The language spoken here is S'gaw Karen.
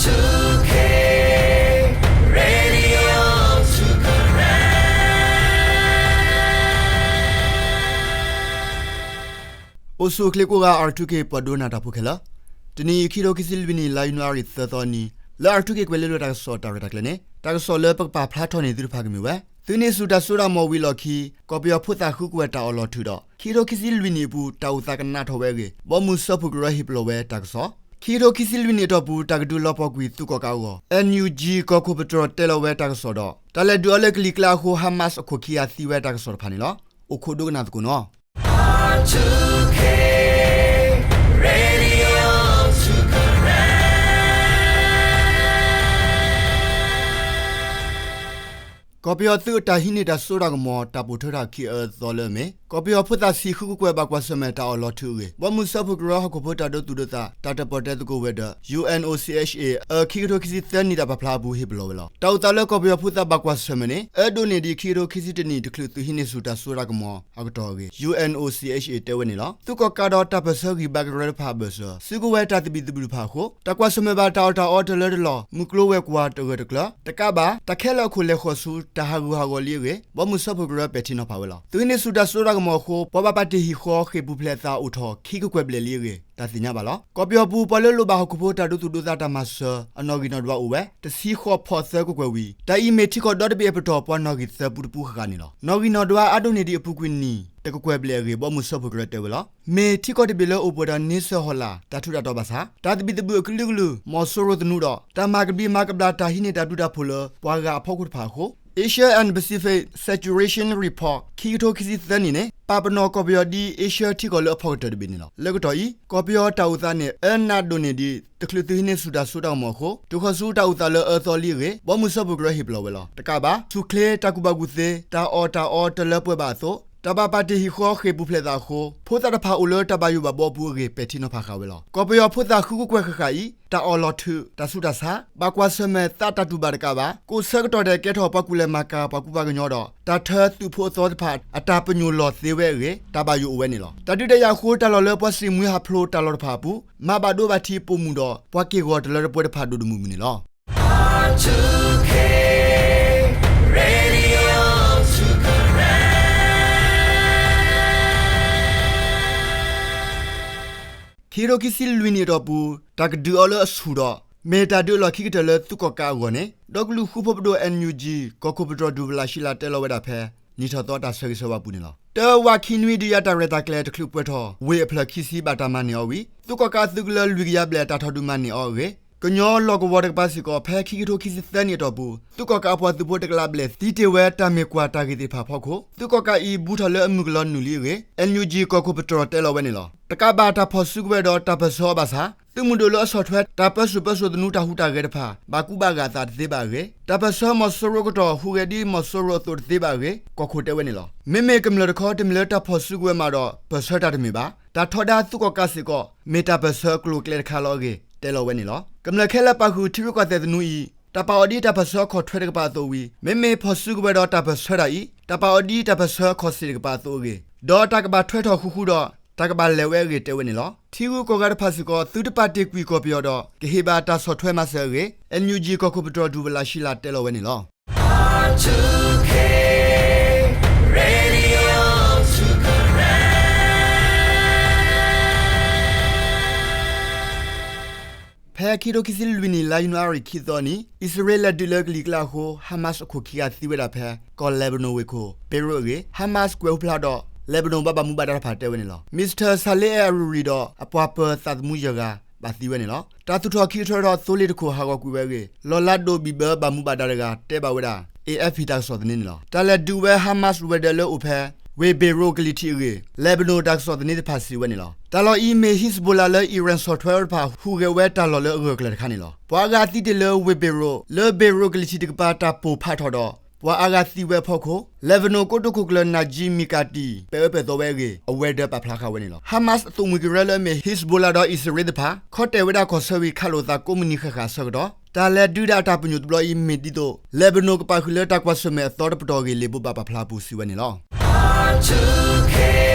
အိၣ်ဆူၣ်အိၣ်ချ့ကိးဂၤ R two K ပှၤဒိကနၣ်တၢ်ဖိခဲလၢာ်, တနံၤအံၤ ခံကထိခံဆံလွံၢ်နံၣ် လါယနူၤအါရံၤ သၢသီအနံၤ လၢ R two K ကွဲၤလ့လိၤတၢ်ကစီၣ်တၢ်ရဲၣ်တၢ်ကျဲၤန့ၣ် တၢ်ကစီၣ်လၢပကပာ်ဖျါထီၣ်န့ၢ်သုတဖၣ်ကမ့ၢ်ဝဲ သုးဟံးန့ၢ်ဆူၣ်တၢ်စိတၢ်ကမီၤဝံၤအလီၢ်ခံ ကီၢ်ပယီၤဖိသၣ်ဃုကကွဲၢ်တၢ်အီၣ်လီၤထုးဒီး ခံကထိခံဆံလွံၢ်နံၣ်အပူၤ တၢ်အိၣ်သးကနးထီၣ်ဝဲအဂ့ၢ် ဘီမုၢ်စၢဖှိၣ်ကရၢဟ့ၣ်ပလီၢ်ဝဲတၢ်ကစီၣ်, ခံကထိခံဆံလွံၢ်နံၣ်အတီၢ်ပူၤ တၢ်ကဒုးလီၤပှီၢ်ကွံာ်သုးကီၣ်ကးအဂီၢ် NUG ကီၢ်ခိၣ်ပတြၢၤတဲလီၤဝဲတၢ်ကစီၣ်ဒီး တၢ်လဲၤဒုးအီၤလၢကလံၤကျါအဃိ Hamas အခိၣ်ခံဂၤသံဝဲတၢ်ကစီၣ်တဖၣ်န့ၣ်လီၤ. အိၣ်ခိးဒိကနၣ်သကိးနီၤ. ကီၢ်ပယီၤသုးအတၢ်ဟံးန့ၢ်တၢ်စိတၢ်ကမီၤ တၢ်ပိာ်ထွဲထီၣ်ခံအသီလၢအမ့ၢ် ကီၢ်ပယီၤဖိသၣ်ဆံးဃုကကွဲၢ်ဘၣ်ကွၢ်ဆၢၣ်မဲာ်တၢ်အီၣ်လီၤထုးအဂ့ၢ် ဘီမုၢ်စၢဖှိၣ်ကရၢဟီၣ်ခိၣ်ဖိတၢ်ဒိသူၣ်ဒိသး တၢ်တၢၣ်ပီၣ်တဲသကိးဝဲၤဒၢး UNOCHA အခံကထိခံဆံသၢနံၣ်တၢ်ပာ်ဖျါအပူၤဟ့ၣ်ပလီၢ်ဝဲလီၤ. တၢ်အိၣ်သးလၢကီၢ်ပယီၤဖိသၣ်ဘၣ်ကွၢ်ဆၢၣ်မဲာ်န့ၣ် အၢဒိးန့ၢ်ဒံးခံကထိခံဆံတၢနံၣ် တချုးသုးဟံးန့ၢ်ဆူၣ်တၢ်စိတၢ်ကမီၤအကတီၢ်အဂ့ၢ် UNOCHA တဲဝဲန့ၣ်လီၤ. သုးကီၣ်ကးဒီးတၢ်ပၢၢ်ဆၢဂံၢ်ဘါကရၢတဖၣ်အဘၢၣ်စၢၤ စုကဝဲၤတၢ်သဘံၣ်သဘုၣ်တဖၣ်အဃိ တၢ်ကွၢ်ဆၢၣ်မဲာ်ဘၣ်တၢ်အီၣ်တၢ်အီတလၢတလီၢ် မုၢ်ကျိၤဝဲၤကွာ်တဂၢၢ်တကျၢၤ တကးဘၣ် တၢ်ခဲလၢာ်အခိၣ်လဲၤဃီၤဆူတၢ်ဟးဂူာ်ဟးဂီၤလံအဂ့ၢ် ဘီမုၢ်စၢဖှိၣ်ကရၢပဲာ်ထံနီၤဖးဝဲလီၤ. သုးဟံးန့ၢ်ဆူၣ်တၢ်စိတၢ်ကမီၤအဃိ ပှၤဘၣ်ပာ်တ့ၢ်ဟံၣ်ဃီဃ့ၢ်ပူၤဖျဲးသးအိၣ်ထီၣ်ခံကကွဲၢ်ဘျဲၣ်လံအဂ့ၢ် တၢ်သ့ၣ်ညါဘၣ်လီၤ. ကီၢ်ပယီၤပူၤ ပှၤလၢလိၣ်ဘၣ်ဟီၣ်ခိၣ်ဖိတၢ်ဒိသူၣ်ဒိသးတၢ်မၤစၢၤ အနီၣ်ဂံၢ်နီၣ်ဒွးအိၣ်ဝဲ တဆံဃိးဖီၣ်သၢကကွဲၢ်ဝံၤ တၢ်အံၤမ့ၢ်ထံကီၢ်ဒီတဘ့ၣ်အပတီၢ် ပှၤနီၣ်ဂံၢ်သၢပူတပူဃၣ်ဃၣ်န့ၣ်လီၤ. နီၣ်ဂံၢ်နီၣ်ဒွးအါဒိးန့ၢ်ဒံးအပူၤကွံာ်နံၣ် တကကွဲၢ်ဘျဲၣ်အဂ့ၢ် ဘီမုၢ်စၢဖှိၣ်ကရၢတဲဝဲလီၤ. မ့ၢ်ထံကီၢ်တဘ့ၣ်လၢအိၣ်ပှဲၤဒီးန့ဆၢၣ်ဟီၣ်လာ် တၢ်ထူးတၢ်တီၤဘၣ်ဆၣ် တၢ်သဘံၣ်သဘုၣ်အကလုာ်ကလုာ် မီၤစိရိၤသနူဒီး တၢ်မၤကဘျံးမၤကဘျၣ်တၢ်ဟံးန့ၢ်တၢ်ဘျုးတၢ်ဖှိၣ်လၢပှၤဂၤအဖီခိၣ်တဖၣ်အဃိ Asia and Pacific Situation Report ခံကထိခံဆံသၢနံၣ်န့ၣ် ပာ်ပနီၣ်ကီၢ်ပယီၤဒ် အ့ရှၢထံကီၢ်လၢအဖီကတၢၢ်တဘ့ၣ်န့ၣ်လီၤ. လၢကတီၢ်အံၤ ကီၢ်ပယီၤတၢ်အိၣ်သးန့ၣ် အၢနးဒိၣ်န့ၢ်ဒံး တချုးသုးဟံးန့ၢ်ဆူၣ်တၢ်စိတၢ်ကမီၤအဃိ တုၤဃီၤဆူတၢ်အိၣ်သးလၢအအၢသီလံအဂ့ၢ် ဘီမုၢ်စၢဖှိၣ်ကရၢဟ့ၣ်ပလီၢ်ဝဲလီၤ. တကးဘၣ် ဆူၣ်ချ့တၢ်ကူၣ်ဘၣ်ကူၣ်သ့ တၢ်အီၣ်တၢ်အီတလၢပှဲၤဘၣ်အသိး တၢ်ဘၣ်ပာ်တ့ၢ်ဟံၣ်ဃီဃ့ၢ်ပူၤဖျဲးသးအဃိ ဖိသၣ်တဖၣ်အိၣ်လၢတၢ်ဘၣ်ယိၣ်ဘၣ်ဘီအပူၤအဂ့ၢ် ပဲာ်ထံနီၤဖးဃာ်ဝဲလီၤ. ကီၢ်ပယီၤဖိသၣ်ဃုကကွဲၢ်ဃၣ်ဃၣ်အံၤ တၢ်အီၣ်လီၤထုး တၢ်ဆူးတၢ်ဆါ ဘၣ်ကွၢ်ဆၢၣ်မဲာ်သးတၢ်တူၢ်ဘၣ်တကးဘၣ် ကိးဆၢကတီၢ်ဒဲးကဲထီၣ် ပှၤကူၣ်လဲၤမၤကၤပှၤကူၣ်ဘၣ်ကညီဒီး တၢ်ထၢသုးဖိအသီတဖၣ် အတၢ်ပညိၣ်လီၤသ့ဝဲအဂ့ၢ် တၢ်ဘၣ်ယိၣ်အိၣ်ဝဲန့ၣ်လီၤ. တၢ်ဒုးတၢ်ယၤအဃိ တၢ်လီၢ်လၢပှၤစံၣ်မှံဟးဖျိးတၢ်လီၢ်တဖၣ်အပူၤ မၤဘၣ်ဒိဘၣ်ထံးပိာ်မုၣ်ဒီး ပှၤက့ၢ်ဂီၤတလၢတပှဲၤတဖၣ်ဒိၣ်ဒိၣ်မုၢ်မုၢ်န့ၣ်လီၤ. ခံကထိခံဆံလွံၢ်နံၣ်အတီၢ်ပူၤ တၢ်ကဒုးအီၤလၢအဆူၣ်ဒီး မ့ၢ်တၢ်ဒုးအလီၢ်ခံကတၢၢ်လၢသုးကီၣ်ကးအဂီၢ်န့ၣ် ဒီကလုာ်ဃူဖိးပဒိၣ် NUG ကီၢ်ခိၣ်ပတြီၢ်ဒူၣ်ဝဲလၢ်ရှံလၢ်တဲလီၤဝဲဒၣ်ဖဲ နံၣ်ထီၣ်သီတၢ်ဆၢဂ့ၤဆၢဝါပူၤန့ၣ်လီၤ. တၢဝးခံနွံဒုးယၤတၢ်ရဲၣ်တၢ်ကျဲၤတချုးပှဲၤထီၣ် ဝ့ၢ်အဖျၢၣ်ခံဆံဘၣ်တၢ်မၤန့ၢ်အီၤဝံၤ သုးကီၣ်ကးအသုးကလၢၤလွံၢ်ကယၤဘျဲၣ်တၢ်ထီၣ်ဒုးမၤန့ၢ်အီၤအဂ့ၢ် ကညီလီၢ်ကဝီၤတကပၤစ့ၢ်ကီး ဖဲခံကထိခံဆံသၢနံၣ်အတီၢ်ပူၤ သုးကီၣ်ကးအပှၤသုးဖိတကလးဘျဲၣ်သံတ့ၢ်ဝဲတၢ်မ့ၢ်ကွၢ်တၢ်ဂ့ၢ်သ့ၣ်တဖၣ်အဖီခိၣ် သုးကီၣ်ကးအံၤ ဘူးထီၣ်လၢအမုၢ်ကလီၤနုာ်လံအဂ့ၢ် NUG ကီၢ်ခိၣ်ပတြီၢ်တဲလီၤဝဲန့ၣ်လီၤ. တကးဘၣ်တၢ်ဖီၣ်စုကဝဲၤဒီးတၢ်ပၢၢ်ဆၢအီၤဘၣ်ဆၣ် သုးမုၢ်ဒိၣ်လၢအဆီၣ်ထွဲတၢ်ပၢဆူၣ်ပၢစိာ်သနူတၢ်ဟူးတၢ်ဂဲၤတဖၣ် ဘၣ်ကူဘၣ်ဂာ်အသးတသ့ဘၣ်အဂ့ၢ် တၢ်ပၢၢ်ဆၢမီၤစိရိၤအကတီၢ် ဟူးဂဲၤဒ်မီၤစိရိၤအသိးတသ့ဘၣ်အဂ့ၢ် ကီၢ်ခိၣ်တဲဝဲန့ၣ်လီၤ. မ့မ့ၢ်ကမျၢၢ်တခီတမ့ၢ်လၢတၢ်ဖီၣ်စုကဝဲၤမးဒီး ပၢၢ်ဆၢတၢ်တမ့ၢ်ဘၣ်. တၢ်ထီဒါသုးကီၣ်ကးစ့ၢ်ကီး မ့ၢ်တၢ်ပၢၢ်ဆၢအကျိၤအကျဲတခါလီၤအဂ့ၢ် တဲလီၤဝဲန့ၣ်လီၤ. ကမျၢၢ်ခဲလၢာ်ပာ်ဃုာ်ထံရူၢ်ကီၢ်သဲးသနူအံၤ တၢ်ပာ်အီၤဒ်တၢ်ပၢၢ်ဆၢအခီၣ်ထွဲတကပၤအသိးဝံၤ မ့မ့ၢ်ဖီၣ်စုကဝဲၤဒီးတၢ်ပၢၢ်ဆၢတၢ်အံၤ တၢ်ပာ်အီၤဒ်တၢ်ပၢၢ်ဆၢအခီၣ်စ့ၣ်တကပၤအသိးအဂ့ၢ် ဒီးတၢ်ကဘၣ်ထွဲထီၣ်ဃူဃူဒီး တၢ်ကဘၣ်လဲၤဝဲအဂ့ၢ်တဲဝဲန့ၣ်လီၤ. ထံဂုၤကီၢ်ဂၤတဖၣ်စ့ၢ်ကီး သုတပာ်တ့ၢ်ကွံာ်ကီၢ်ပယီၤဒီး ကဟ့ၣ်ဘၣ်တၢ်ဆီၣ်ထွဲမၤစၢၤအဂ့ၢ် NUG ကီၢ်ခိၣ်ပတြီၢ်ဒူၣ်ဝဲလၢ်ရှံလၢ်တဲလီၤဝဲန့ၣ်လီၤ. ဖဲခံကထိခံဆံလွံၢ်နံၣ် လါယနူၤအါရံၤခံသီအနံၤ အံၣ်စရ့လးလဲၤဒုးလၢကလံၤကျါအဃိ Hamas အခိၣ်ခံဂၤသံဝဲဒၣ်ဖဲ ကီၢ် Lebanon ဝ့ၢ်ခိၣ် Beirut အဂ့ၢ် Hamas ကွဲးဟူဖျါဒီး Lebanon ပှၤဘၣ်မူဘၣ်ဒါတဖၣ်တဲဝဲန့ၣ်လီၤ. Mister Saleh al-Aruri ဒီးအပှၤပၢၤသးသမူယဲၢ်ဂၤ ဘၣ်သံဝဲန့ၣ်လီၤ. တၢ်သူၣ်ထီၣ်ခံကထၢထီၣ်သိလ့ၣ်တခိၣ်ဟးဂီၤကွံာ်ဝဲအဂ့ၢ် လီၢ်လၤဒိၣ်ဘံၣ်ဘၢဘၣ်မူဘၣ်ဒါတဂၤ တဲဘၣ်ဝဲဒၣ် A F P တၢ်ကစီၣ်သန့န့ၣ်လီၤ. တၢ်လဲၤဒုးဝဲ Hamas ဝဲၤဒၢးလၢအိၣ်ဖဲ ဝ့ၢ် Beirut ကလံၤထံးအဂ့ၢ် Lebanon တၢ်ကစီၣ်သန့တဖၣ်စံးဝဲန့ၣ်လီၤ. တၢ်လီၢ်အံၤမ့ၢ် Hezbollah လၢ Iran ဆီၣ်ထွဲအီၤတဖၣ် ဟူးဂဲၤဝဲတၢ်လီၢ်လၢအဂၢၢ်အကျၢၤတခါန့ၣ်လီၤ. ပှၤအါဂၤသံတ့ၢ်လၢဝ့ၢ် Beirut လၢ Beirut ကလံၤထံးတကပၤတၢ်ပိၢ်ဖးထီၣ်ဒီး ပှၤအါဂၤသံဝဲအဖီခိၣ် Lebanon ကိတိာ်ခိၣ်ကျၢၢ် Najib Mikati ပဲာ်အၢပဲာ်သီဝဲအဂ့ၢ် အဝဲၤဒၢးပာ်ဖျါဃာ်ဝဲန့ၣ်လီၤ. Hamas အသုးမှံကရၢလၢအမ့ၢ် Hezbollah ဒီးအံၣ်စရ့လးသ့ၣ်တဖၣ် ခီတဲာ်ဝဲဒၣ်ကီၢ်ဆၢဝံၤခးလိာ်သးကိးမုၢ်နံၤဃၣ်ဃၣ်အဆၢကတီၢ် တၢ်လဲၤဒုးဒၣ်အတၢ်ပညိၣ်တဘျီအံၤမ့ၢ်ဒ်သိး Lebanon ကပာ်ဃုာ်လၢတၢ်ကွၢ်ဆၢၣ်မဲာ်အသီတပတီၢ်အဂ့ၢ် လံာ်ဘိးဘၣ်ပာ်ဖျါအပူၤစံးဝဲန့ၣ်လီၤ.